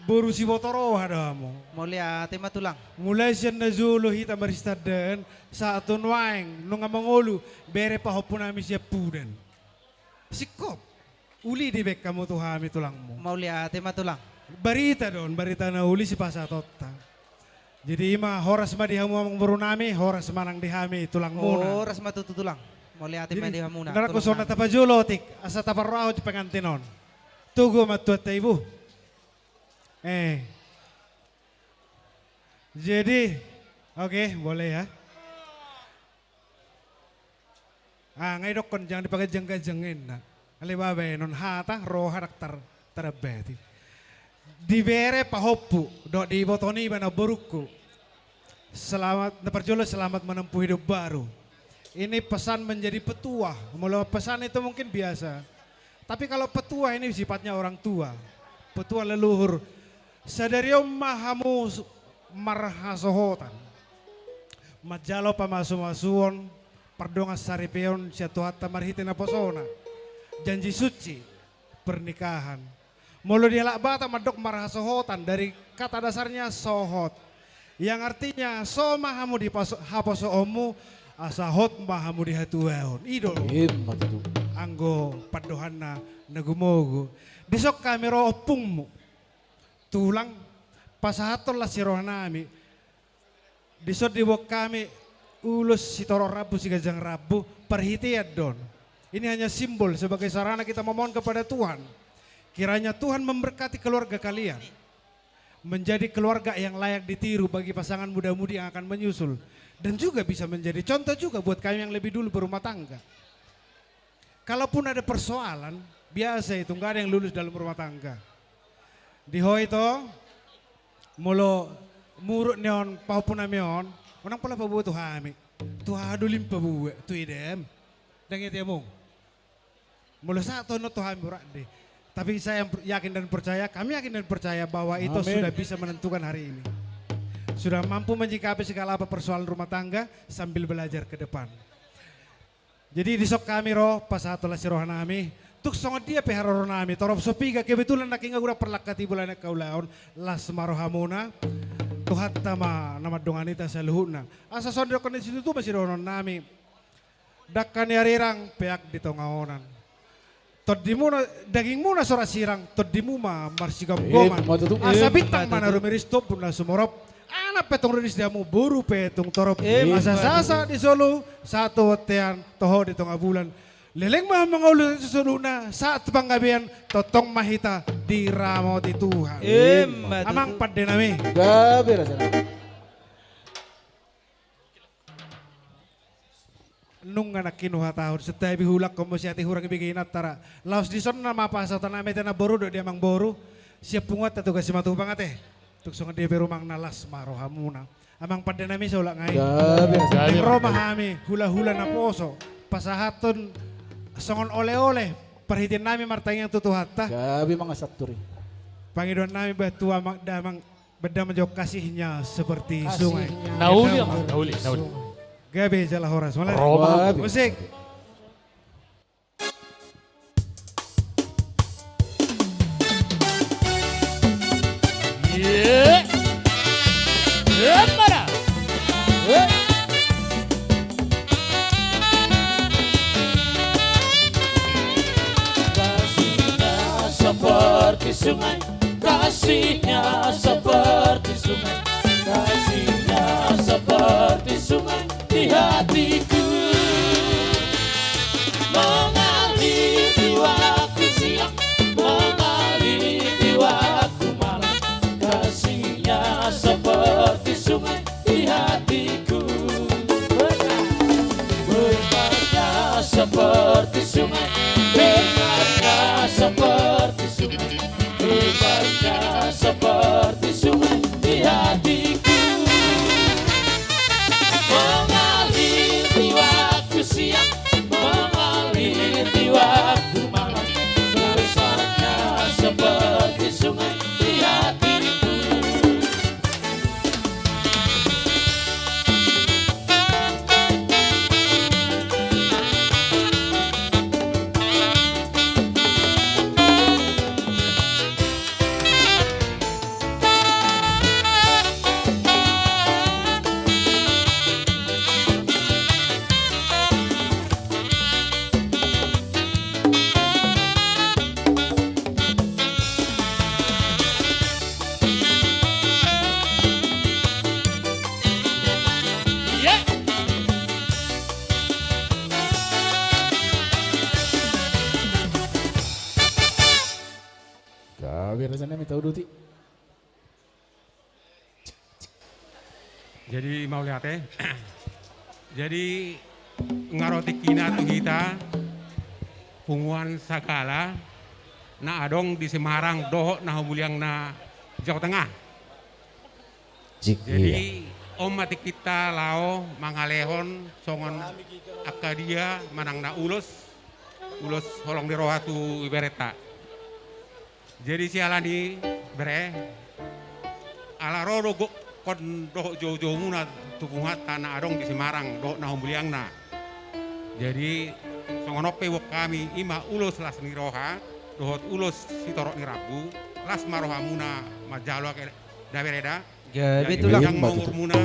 boru siboto roha do hamu. Mauliate ma tulang. Mulai sian na jolo hita marsitandaan sahat tu nuaeng nunga mangolu bere pahompu nami Siampudan. Singkop. Uli dibaen hamu tu hami tulangmu. Mauliate ma tulang. Barita do on, barita na uli sipasahatonta. Jadi i ma, horas ma di hamu amangboru nami, horas ma nang di hami tulangmuna. Horas ma tutu tulang. Mauliate ma di hamuna. Jadi, nungnga songon na tapajolo otik, asa taparrohahon di pengantin on. Togu ma Tuhanta ibu. Eh. Jadi, oke, boleh ya. Ah, nga didokkon jangan dipaganjang-ganjang ninna. Alai baen on hata, roha ndang tar-, tarambati. Di bere pahompu, dohot di iboto niba na borungku. Selamat, na parjolo selamat menempuh hidup baru. Ini pesan menjadi petuah. Molo pesan itu mungkin biasa. Tapi kalau petuah ini sifatnya orang tua. Petuah leluhur. Sadari on ma hamu s-, marhasohotan. Manjalo pamasu-masuon, pardongan saripeon sian Tuhanta marhite naposona. Janji suci, pernikahan. Molo di halak Batak mandok marhasohotan dari kata dasarnya sohot. Yang artinya, so ma hamu di paso-, haposoonmu, asa hot ma hamu di hatuaon. I do. Ima tutu. Anggo pandohanna na gumogo. Dison hami ro ompungmu. Tulang, pasahathon las ni rohanami. Dison diboan hami ulos sitorop rambu, siganjang rambu, parhitean do on. Ini hanya simbol sebagai sarana kita memohon kepada Tuhan. Kiranya Tuhan memberkati keluarga kalian. Menjadi keluarga yang layak ditiru bagi pasangan muda-mudi yang akan menyusul. Dan juga bisa menjadi contoh juga buat kami yang lebih dulu berumah tangga. Kalaupun ada persoalan, biasa itu, nggak ada yang lulus dalam rumah tangga. Di ho ito, molo muruk ni on, pahompu nami on, unang pola paboa tu hami. Tu haha do lim paboa, tu idem. Ndang ate amang. Molo sahat tu hami borat deh. Tapi saya yakin dan percaya, kami yakin dan percaya bahwa ito sudah bisa menentukan hari ini. Sudah mampu menyikapi segala apa persoalan rumah tangga sambil belajar ke depan. Jadi dison hami ro, pasahathon las ni rohanami. Tung songon dia pe haroro nami, torop so piga, kebetulan nangkin godang parlangkat i bolana angka ulaon, las ma rohamuna. Tuhanta ma na mandongani hita saluhutna. Asa songon didokkon ni situtu ma sidohonon nami. Dangka ni arirang, peak di tonga onan. Tondimuna, dagingmuna so ra sirang, tondimu ma marsigomgoman. Ima tutu. Asa bintang ma na rumiris, tombun na sumorop. Anak pe tong riris di hamu, boru pe tong torop. Ima tutu. Asa sahat di solu, sahat tu bontean, toho di tonga bulan. Leleng ma mangolu tu soluhutna, sahat tu panggabean, tongtong ma hita diramoti Tuhan. Ima tutu. Amang pande nami. Gabe raja nami. Nunga nangkin huhatahon, santabi huulakhon muse ate, hurang ibege inanta ra. Laos dison nama pasahaton nami ate namboru dohot di amangboru sian punguanta Toga Simatupang ate. Tung songon dia pe rumangna, las ma rohamuna. Amang pande nami, saulak nai. Gabe. Naeng ro ma hami hulahula naposo pasahathon songon oleh-oleh parhitean nami martangiang tu Tuhanta. Gabe, mangasak turi. Pangidoan nami bahen tu amang damang, benda menjawab kasihnya seperti sungai. Kasihnya. Na uli, amang, na uli, na uli. Gabe jala horas. Mulai. Roma. Gabe. Musik. Sungai, kasihnya seperti sungai, kasihnya seperti sungai di hatiku. Mengalir di waktu siang, mengalir di waktu malam, kasihnya seperti sungai di hatiku. Besarnya seperti sungai, besarnya seperti sungai, besarnya seperti sungai di hatiku. Mengalir di waktu siang, mengalir di waktu malam, besarnya seperti sungai di hatiku. Gabe raja nami, tau doti. Jadi mauliate. Jadi nga ro tingkina tu hita punguan sagala na adong di Semarang dohot na humuliangna Jawa Tengah. Jadi iya, on ma tingkinta laho mangalehon songon angka dia manang na ulos, ulos holong ni roha tu iberenta. Jadi siala ni i bere, ala ro do gokkon dohot joujoumuna tu punguanta na adong di Semarang dohot na humuliangna. Jadi songon on pe boan hami, i ma ulos las ni roha dohot ulos sitorop ni rambu, las ma rohamuna manjalo angka da bere da. Gabe tulang. Jadi panjang ma umurmuna,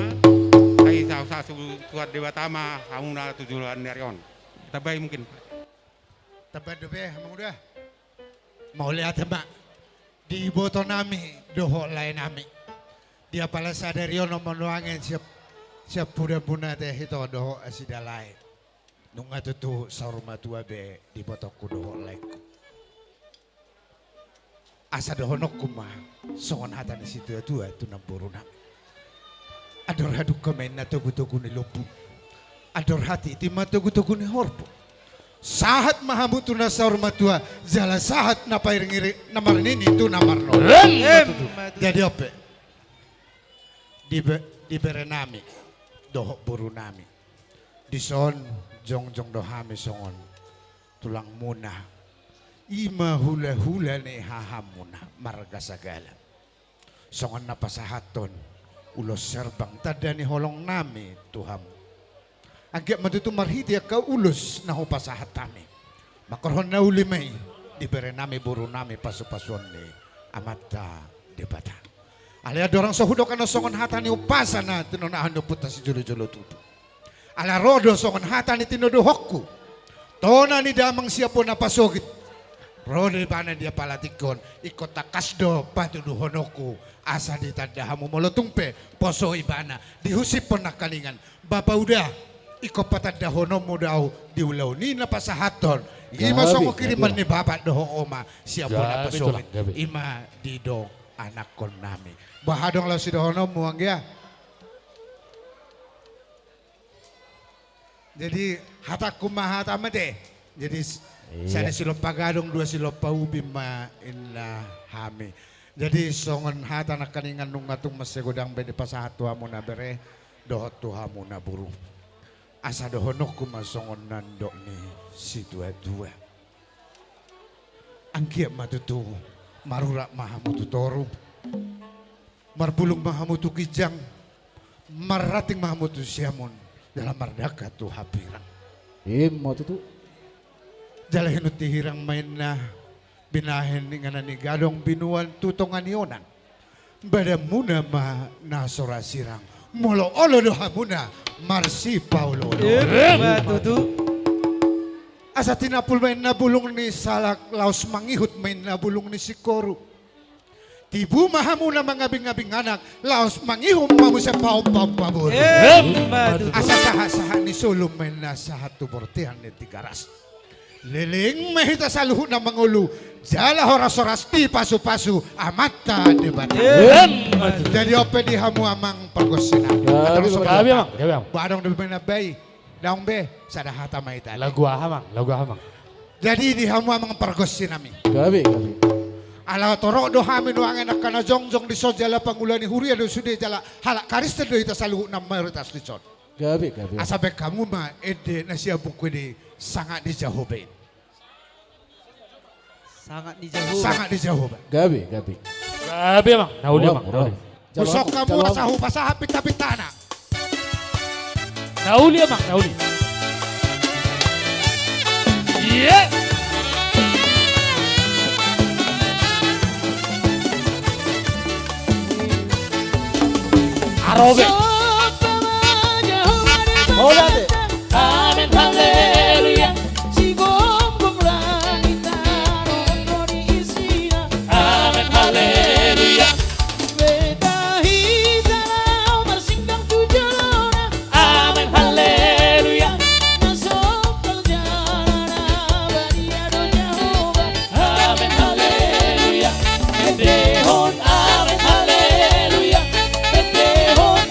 sai saut-saut Tuhan Debata ma hamuna tu joloan ni ari on. Tambai mungkin. Tambai dope, Amang Uda. Mauliate ma di iboto nami dohot lae nami. Di apala sadari on, on ma nuaeng siap, siap pudamuna te hito dohot asi da lae. Nunga tutu saur matua be di ibotongku dohot laengku. Asa dohononku ma songon hata ni situatua tu namboru nami. Andor hadungka ma inna togutogu ni lombu. Andor hatiti ma togutogu ni horbo. Sahat ma hamu tu na saur matua, jala sahat na pairingiring, na marnini tu na marnono. Em. Jadi on pe. Di be-, di bere nami dohot boru nami. Dison jongjong do hami songon tulangmuna. I ma hulahula ni hahamuna marga Sagala. Songon na pasahathon ulos herbang tanda ni holong nami tu hamu. Anggiat ma tutu marhite angka ulos na hupasahat hami, mangkorhon na uli ma i di bere nami boru nami pasupasuon ni Amanta Debata. Alai andorang so hudok annon songon hata ni umpasa na tinonahon ni ompunta sijolojolo tutu. Ala ro do songon hata ni tinodohonku. Tona ni damang sian bona pasogit. Ro do ibana di apala tingki on, ingkon tangkas do patuduhononku asa ditanda hamu molo tung pe poso ibana, dihusip on nangkaningan. Bapa Uda, ingkon patandahononmu do au di ulaon i na pasahathon. I ma songon kiriman ni bapa dohot oma sian bona pasogit. I ma didok anakkon nami. Boha adong laho sidohononmu, Anggia? Jadi hatangku ma hata ma te. Jadi s-, iya, sada silompa gadong, dua silompa ubi ma inna hami. Jadi songon hata nangkaningan nunga tung mansai godang be dipasahat tu hamuna bere dohot tu hamuna boru. Asa dohononku ma songon na nidok ni situatua. Anggiat ma tutu marurat ma hamu tu toru, marbulung ma hamu tu ginjang, marranting ma hamu tu siamun, jala mardangka tu hambirang. Ima tutu. Jala hinunti hirang ma inna binahen inganan ni gadong binuan tu tonga ni onan. Badanmuna ma na so ra sirang, molo olo do hamuna marsipaolooloan. Ima tutu. Asa tinampul ma inna bulung ni salak, laos mangihut ma inna bulung ni singkoru. Ibu ma hamu na mangabing-abing anak, laos mangihut ma muse paon-paon paboru. Emma tutu. Asa sahat-sahat ni solu ma inna sahat tu bortean ni Tigaras. Leleng ma hita saluhutna mangolu, jala horas-horas dipasu-pasu Amanta Debata. Emma tutu. Jadi on pe di hamu amang pargonsi nami. Gabe, gabe, amang, gabe, amang. Ba adong dope na baen. Daong be, sada hata ma hita. Lagu aha, amang? Lagu aha, amang? Jadi di hamu amang pargonsi nami. Gabe, gabe. Ala torop do hami nuaeng angka na jongjong dison jala pangula ni huria do sude jala halak Kristen do hita saluhutna mayoritas dison. Gabe, gabe. Asa baen hamu ma ende na sian buku ni Sangap ni Jahowa i. Sangap ni Jahowa. Sangap ni Jahowa. Gabe, gabe. Gabe, amang. Na uli, amang, na uli. Husok hamu asa hupasahat pinta-pintana. Na uli, amang, na uli. Iya. Arobe. Amen, haleluya. Sigomgom langit tano, on do di isina. Amen, haleluya. Beta hita laho marsinggang tu jolona. Amen, haleluya. Na sompal jala na badia do Jahowa. Amen, haleluya. Endehon amen, haleluya. Endehon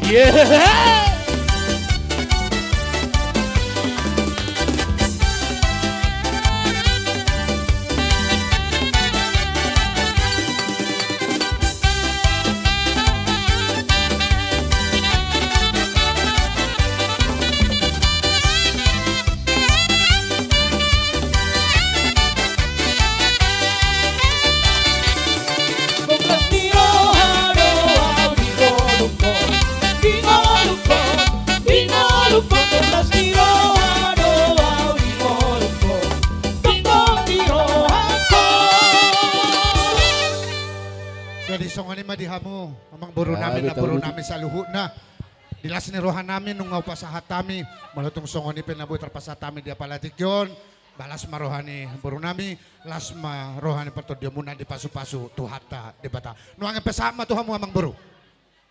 Yeah. Di ngolungkon, di ngolungkon, di ngolungkon, di ngolungkon. Jadi songon i ma di hamu, amangboru nami, namboru nami saluhutna. Di las ni roha nami nunga hupasahat hami, molo tung songon i pe na boi tarpasahat hami di apala tingki on, ba las ma roha ni boru nami, las ma roha ni partondionmuna, dipasupasu Tuhanta Debata. Nuaeng pe sahat ma tu hamu amangboru.